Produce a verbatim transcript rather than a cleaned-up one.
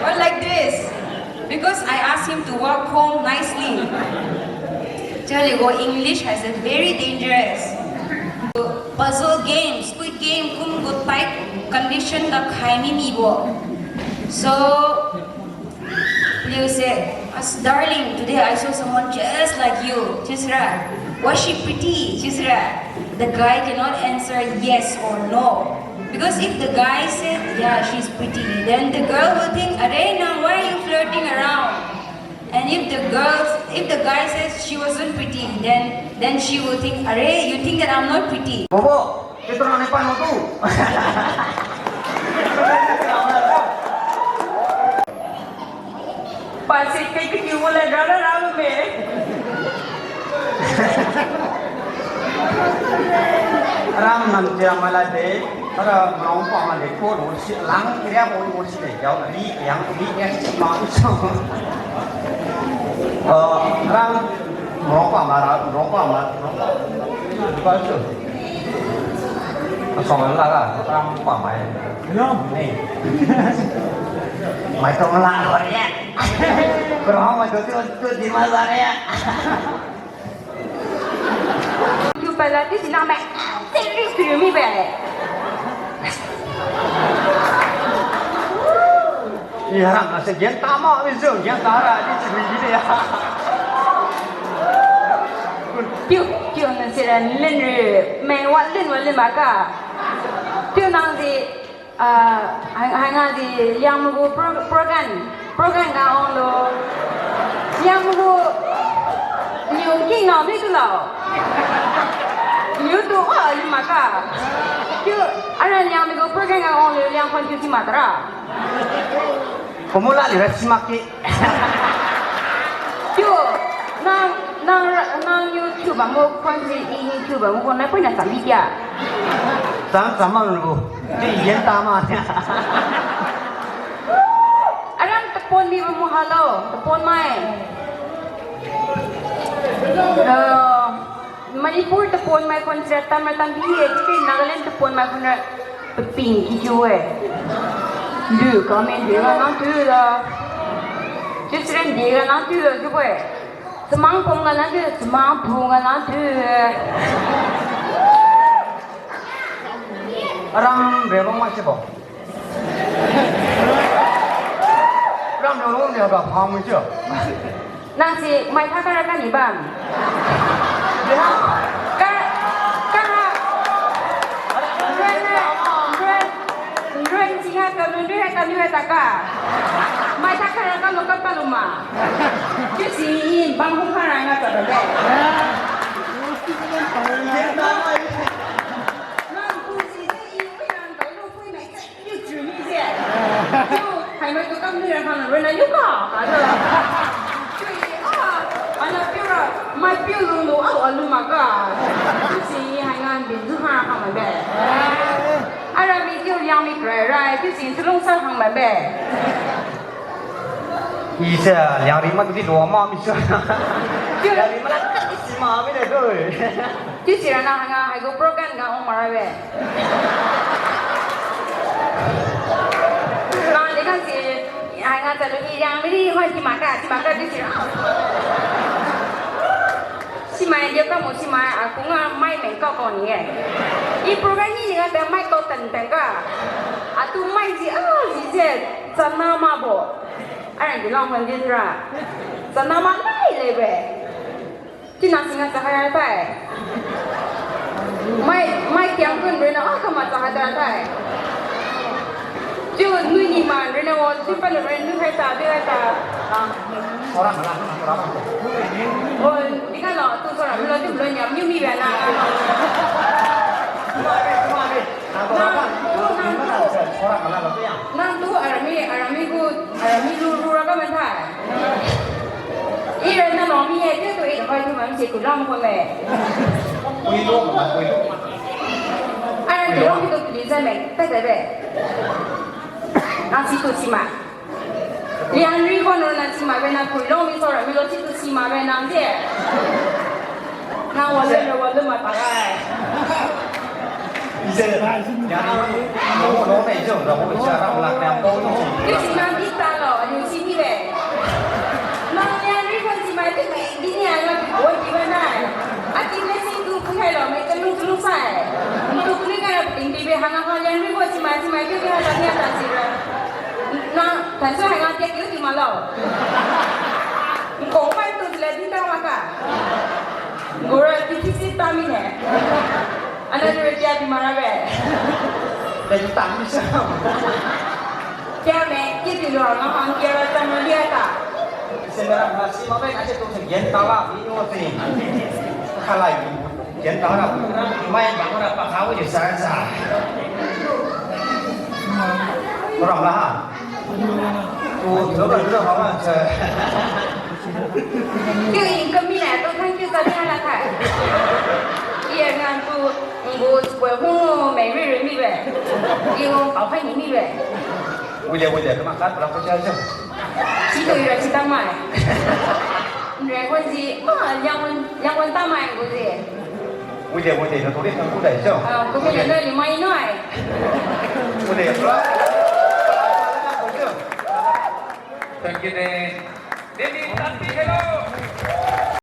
Or like this. Because I asked him to walk home nicely. Chale go, English has a very dangerous. Puzzle games, Squid Game, kum gu tight condition ga khai mi mibo. So, Liu said, "As, darling, today I saw someone just like you." Chiusira, "Was she pretty?" Chiusira, the guy cannot answer yes or no. Because if the guy said, "Yeah, she's pretty," then the girl will think, "Are, nang, why are you flirting around?" And if the girl, if the guy says she wasn't pretty, then, then she will think, "Are, you think that I'm not pretty?" Bobo, kita orang lepas tu. Pasik ke kecil mula darah lalu me. Ram nam jam mala de, ara marong pa ma de ko lo si lang kria bo lo si de, jao ri yang ri yang si ma so. Eh, ram marong pa ma, ra, marong pa ma, marong pa. Ba su. Song la ga, ram pa ma. Ni. Mai tong la lo ya. Kro mai tu tu tu di ma la ya. Yu pala di sina mai. Sing di sing mi be. Ni haram na se gen tama mi su gen tara di sini di ya. Tiu, tiu na sira lin ri, mai wa lin wa lin maka. Tiu nang di, ah, hai, hai nga di Liangmai gu pro-, program, program ga ong lo. Liangmai gu niu king ngao mi tu lo. Niu tu wa lin maka. Tiu, ara Liangmai gu program ga ong lo, Liang khon tiu si matara. Kumula lira simak ki. Tiu, nang, nang, nang YouTube bambo khon si, i YouTube bambo khon nai pui na sami tia. Sam, sam ma lu. Ti yen ta ma tia. Aram tapon mi bambo halo, tapon mai. Eh, Manipur tapon mai khon sira tamra tambi e, chiu Nagaland tapon mai khon ra paping kikiu e. Lu comment di ga nang tu la. Chiu sira di ga nang tu la chiu e. Chamang pum ga nang tu, chamang pum ga nang tu. Aram re bang ma chiubo. Ram lo lo ni ga phang mi chiu. Nang si mai tha kara kani bam. Ka, ka, nruen, nruen, nruen si ha ka, nruen hai ka, nruen hai ta ka. Mai tha kara ka lo ka pa lo ma. Chiu si i bang hung kara nga ta de. Nang tu si i wi nang ka lo pui mai ka. Chiu chiu mi se. Chiu, hai mai tu kam ni ra khang roi na yu ka, ka lo. Chiu i, ah, ana piu ra, mai piu lu lu, ah, alu ma ka. Chiu si i hai ngan bin zu ha khang ma be. Ara mi chiu Liangmai krai rai, chiu si chalung sa khang ma be. I se Liangri ma di lo ma mi se. Chiu Liangri ma la ka si ma mi de do. Chiu sira na hanga haigu program ga ong mara we. Nang di kan si, ai nga chalu i yang miri hoi si maka, si maka chiu sira. Si mai dia ka mo si mai, aku nga mai meng kau kau ni e. I program ni nga ta mai kau ten ten ka. Atu mai si, ah, si je, chana ma bo. Ai di long kan di ra. Chana ma mai le we. Chiu na singa chahai ra tai. Mai, mai kiang kun rina, ah, kama chahai ra tai. Chiu nui ni man rina wo, chiu pa rina nui hai ta, di hai ta. Orang malah, orang malah. Oh, di kan lo, tu orang malah, tu orang nyam, nyum mi bana. Nang tu, nang tu. Orang malah tu ya. Nang tu, army, army ku, army lu, lu ra ka man thai. Ira na lo mi e, tu tu i hoi tu mam si tu lam ko me. Ui lo, ui lo. Ara tu lo mi tu please me, ta ta be. Na si tu si ma. Lian ri ko no na si ma be na kui lo mi so ra mi lo si tu si ma be na je. Na wa le wa le ma ta ai. Ise, ya na, lo lo me jo, lo lo ja ra la ka po ni. Tania ta sira. Na, tansu hai nga tia kiu di malo. Ko mai tu sila di ta maka. Gora ti ti si ta mi ne. Ana jure tia di mara be. Tia di ta mi sa. Tia me, ti di lo, nga hang tia ra ta mo lia ta. Semera masi ma be na se tu se gen ta la, mi no se. Khalai. Yan tao ra, mai bang ra pa khau ji sa sa. Rong la ha. Tu, tu, tu, tu, tu, tu, tu. Tiu in kami na, tu thank you sa ni ha la kai. Iya ngan tu, ngu, sukwe hu, mei ri ri mi we. Iyo, pao khai ni mi we. Wile, wile, kama kat pala ko cha cha. Situ ira sitang mai. Nre konji, ah, liang wan, liang wan tamai konji. Wide, wide, na tole kang kudai jo. Ah, kumi na no ni mai no ai. Wide, bro. Thank you, ne. Deni, tapi, hello.